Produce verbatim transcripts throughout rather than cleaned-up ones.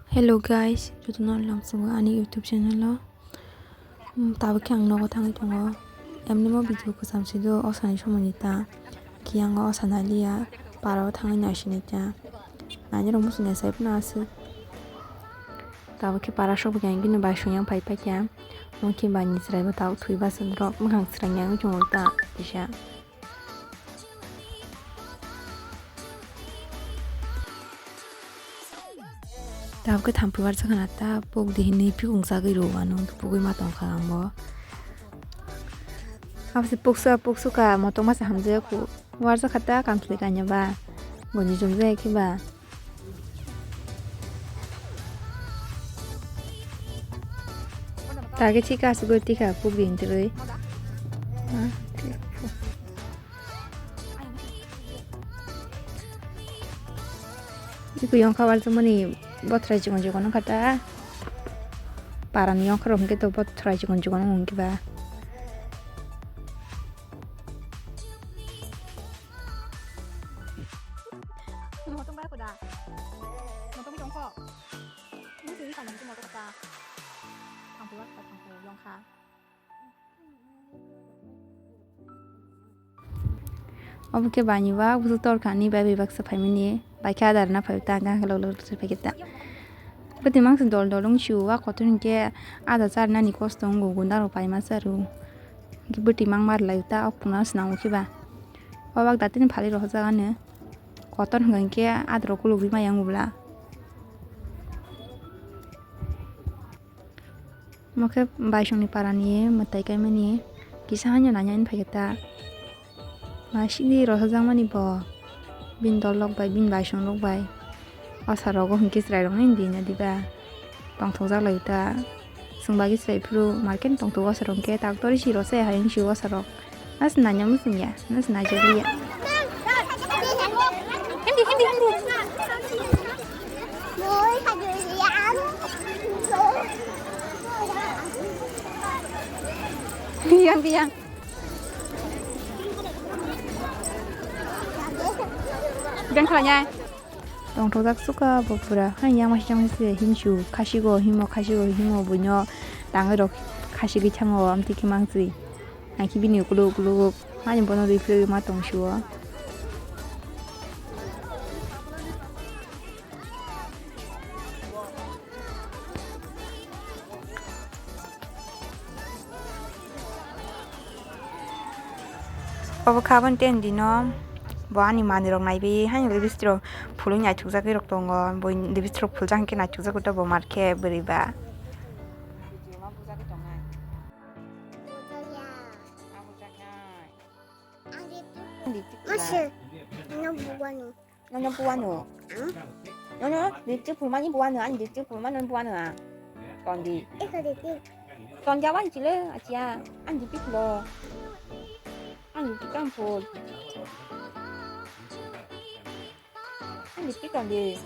Hello guys, jotono lamsongo ani YouTube channel o. Hmm, tabuk khe ang nogo thangwi tongo. Emnimo video kwcham se do, o sani somoi ni ta. Khe ang o sana liya, para o thangwi naisini ta. Nani rok muchung ya sai phano aswk. Tabuk khe para sok bwkha hwnkheno bai song yang phai phai kha. Mo khe bai ni chwrai bo tabuk thwi bachwk rok mwkhang chwrai ya wng chwng ta kisa. Tabuk khe thampui warsa khana ta pok di hinwi phikung chagwi rw ano pugwi ma tong kha ang bo. Abo se poksa poksa ka motong masa hamjak ku warsa kha ta kamchwlwi kanya ba gonji jumjak khe ba. Tage thik aswk gwi tikha puk bini twrwi. Iko yongkha warjakmani bothrai chikon chikon wngkha ta. Parani yongkha rok hwnkhe to bothrai chikon chikon wng hwnkhe ba. Motom ba koda. Motom tongkho. Ini sini kan motom motom ta. Thangpui wa ka thangpui yongkha. Obo khe bani wa busu tor kani bai bai baksa phaimani. Bai khe adar na phai ta gang lok lok se phai ta. Bwtwi mang se dol dol wng sio wa kotor hinkhe ada char nani kosto wngo gunda rok pai ma charu. Bwtwi mang mar lai ta ok phunukna swnam o khe ba. O bak datini phali rohorjak ano. Kotor hwnkha hinkhe adrok kulugwi maya wng bwla. Omo khe baisongni parani mwtai kaimani kisa haino nanya wng phaikhe ta. Masini rohorjakmani bo bini dol rok bai, bini baisong rok bai. Osa rogo hinkhe chwrai rokno di na diba. Tongthokjak lai ta. Chwng bagwi chwrai phuru market tongthogo osa rok hinkhe tak tori si rw se hai wng si osa rok. Nas nanya muchung ya, nas naijak ya. Hindi, hindi, hindi. Biyang, biyang. Biyang khalanya. Tongthokjak suka bo pura. Hai yang masih yang masih hinsu. Khasi go himo, khasi go himo bunyo. Tangai rok khasi gwi thango, amtwi khe mangtwi. Naki bini ukuluk ukuluk. Mani bono ripre ma tong sio. Obo kha aboni ten dino bo ani manwi rok naibi haino lipstick rok phulwi naithokjagwi rok tongo bo lipstick rok phuljak hinkhe naithokjagwi tongo bo markhe bwrwi ba. Masa, no buwano. Nono buwano. Ang? Nono lipstick phulmani buwano, ani lipstick phulmani buwano ang. Tondi. Eko lipstick. Tondi awani chile, achia, ani lipstick phulo. Ani lipstick ang phul. Ani lipstick tondi.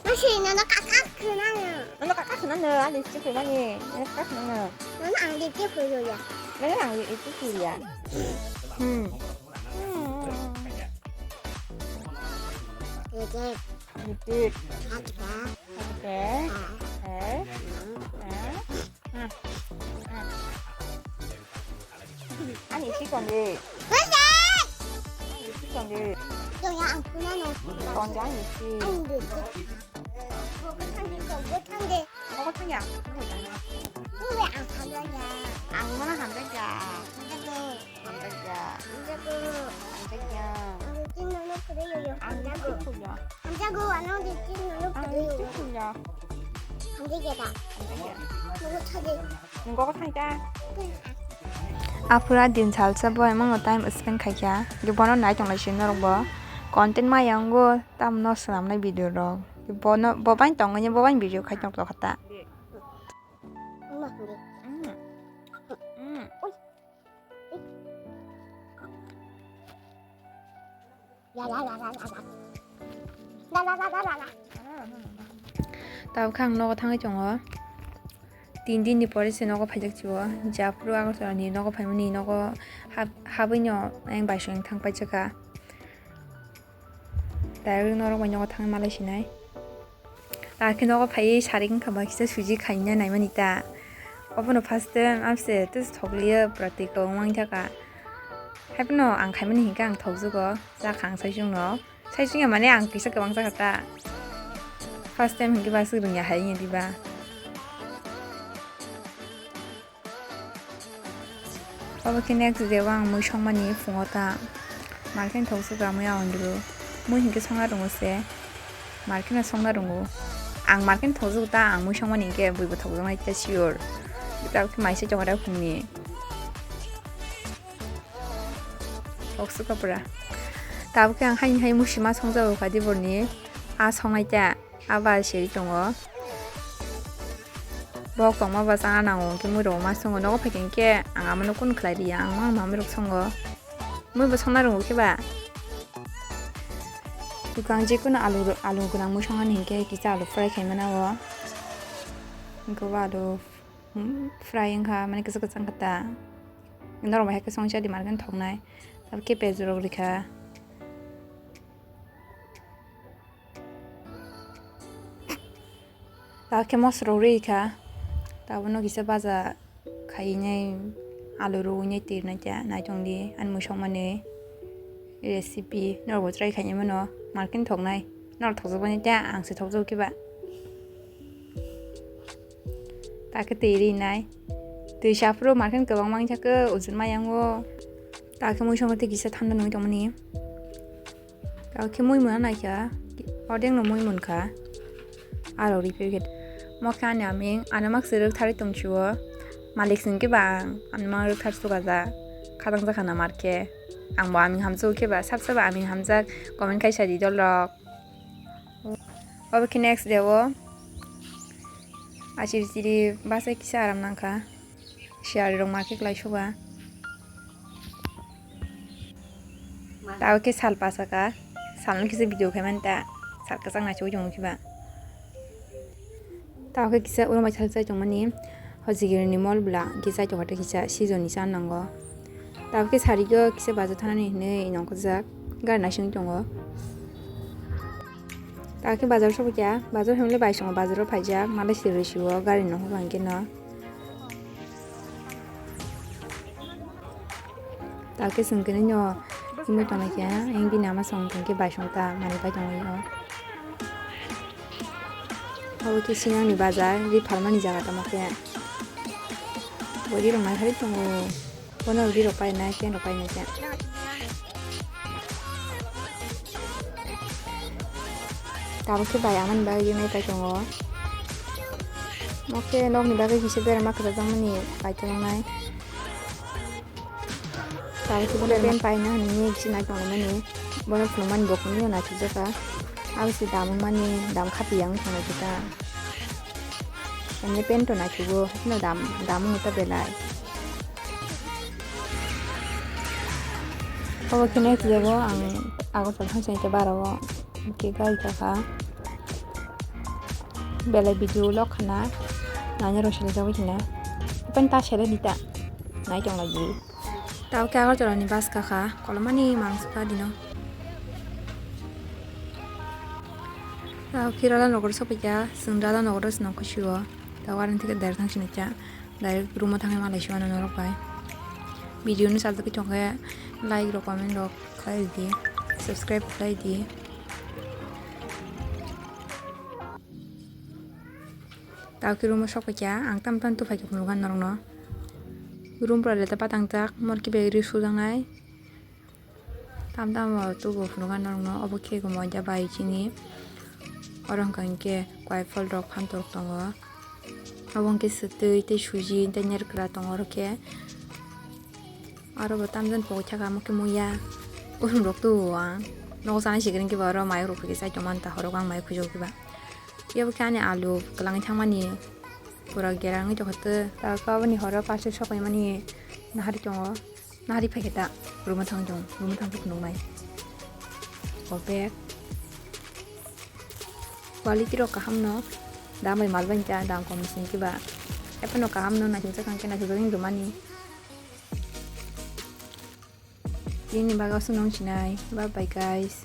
Masi, nono kaka khwnano. Nono kaka khwnano, ani lipstick phulmani. Nono kaka khwnano. Nono ang lipstick phulya. Nono ang lipstick phulya. Hmm. Hmm. Lipstick. Lipstick. Oke. Oke. Eh. Eh. Hmm. Hmm. Ani isi tonde. Ani isi tonde. Tonde ani isi. Nogo thangya. Ang mana hamjakya. Hamjakya. Hamjakya. Ang isi tonde. Ang isi tonde. Ang isi tonde. Hamjakya. Nogo thangya. Nogo thangya. Aphuru a din salsa bo emang no time spend khaikha. Ge bono nai tonglai si norok bo. Content maya wngo tamo no swnamnai video rok. Bono bo bai tongwi bo bai video khai tong tokha ta. Tabuk khe ang nogo thangwi tongo. Tin din ni pore se nogo phaijak chibo. Jephuru Agartala ni nogo phaimani nogo hab-, habwi no ayang bai song thang paijak kha. Direct norok bai nogo thangwi malai sinai. Ta khe nogo phaiwi sarik wngkha ba kisa suji khaina naimani ta. Obono first time amse tei thokliya pratik rok wngmani thaka. Haiphano ang khaimani hinkhe ang thokjugo. Chakha ang saichungno. Saichungya mane ang kisa kwbang chakha ta. First time hinkhe ba swk rwngya hai wngya diba. Obo khe next day o ang mui songmani phungo ta. Markhe thokjak ka mui aondru. Mui hinkhe songna rwngo se. Markhe no songna rwngo. Ang markhe thokjak ta, ang mui songmani hinkhe buibo thokjaknai ta sure. Tabuk khe maisa chongra phungni. Thokjak ka pura. Tabuk khe ang haini hai musi ma songjago kha diborni. A songnai ta. Aba siri tongo. Bok tongma ba chana nango, hwnkhe mui rok ma songo, nogo phaikhe hwnkhe ang amano kunu khlai riya, ang ma mamai rok songo. Mui bo songna rwngo khe ba. Bwkang jekunu alu, alu gwnang mui songmani hinkhe kisa alu fry khaimano o. Hinkhe o alu, mm, fry wngkha, mane kwchak kwchak wngkha ta. Norok bai hai khe songcha di markhe thoknai. Tabukhe pej rok rikha. Tabuk khe moso rok ri kha. Tabukno kisa baja khainai alu rwi nai twi rwnai ta naitong di ani mui songmani recipe norok bo try khainai mano markhe thoknai norok thokjak bai ta ang se thokjak khe ba. Ta khe twi ri nai twi saphuru markhe kwbangma wngya khe ujur ma yango ta khe mui songmani twi kisa thanda nungwi tongmani. Khe mui muna naikha, ordek no mui munkha. Aro repair khe mo khe ani aming, ano mak se rwk thari tongchiwo. Malik sing khe ba ang, ano mak rwk thar suka ja. Khadang jakha na mar khe. Ang bo aming hamjak khe ba, sab sab aming hamjak, comment khai sa di dol rok. Obo khe next day o. Achiri chiri basa kisa aram nangkha. Siyari rok ma khe klai suba. Tabo khe sal pasa ka, salno kisa video khaimani ta, sal kwchang naisugwi tongo khiba. Tabo khe kisa ulo mai sal chai tongmani, hojigirni mol bwla kisa chai tongkha kisa season ni cha nango. Tabo khe sarigo kisa bajar thanani hinwi nongkhorjak, gari naisingwi tongo. Tabo khe bajar sokya, bajar family bai songo bazaro phaijak, malai sirwi siwo gari nongkhor bangkhe no. Tabo khe chwng khe nini o himwi tongnai khe, ayang bini ama song tong khe bai song ta manwi pai tongwi o. Abo khe sinangni bajar, ri phalmani jaga tamo khe. Bo ri rok nai phari tongo. Bono ri rok painai, pen rok painai khe. Tabuk khe bai amani bagwi nai pai tongo. Omo khe nokni bagwi kisa berama kwchajak mani pai tongo nai. Tabuk khe bono pen paina hinwi kisa nai tongo mani. Bono phunukmani bo kunu naithok jaka. Abo se dam wngmani dam khapiya wng tongnaikhe ta. Emni pen to naithogo, haino dam, dam wngwi ta belai. Obo khe next day o ang Agartala thangsa ni tei bara o hwnkhe gari kakha belai video log khana naina rw sele jagwi khina pen ta sele dita nai tong lagi. Tabo khe Agartala ni bus kakha kolomani mangsa dino. Tabo khe Radhanagar sokphaikha, chwng Radhanagar o se nongkhor sio. Tabo aroni theke der thang sini cha. Direct room o thangwi malai sio ano norok bai. Video no sajagwi tongkhe like rok comment rok khlai di, subscribe khlai di. Tabo khe room o sokphaikha, ang tam tam tubuphaikha phunukha norokno. Room pura leta patang jak, morki bag ri sujaknai. Tam tam o tubu phunukha norokno, obo khe kumo ja bai chini. Oro hwnkha hinkhe kwai phol rok phantok tongo. Obo hwnkhe swtwi tei suji tei nerkra tongo oro khe. Oro bo tamjani pogwi thaka omo khe muiya. Urum rok tubu ang. Nogo chanai sikring khe ba oro mayok rok phikhe chai tongmani ta horok ang mayok khujo khe ba. Yabo khe ani alu kwlangwi thangmani pura gera wngwi tongkha tei. Tabuk aboni horo parcel sopaimani nahari tongo. Nahari phaikhe ta room o thang tong, room o thang khe phunuknai. O bag. Quality rok kaham no. Dam bai mal bai ta, dam kom ni sing khe ba. Ephano kaham no naithok jak khe naithok jak wng rwmani. Tini bagwi aswk nung sinai. Bye bye guys.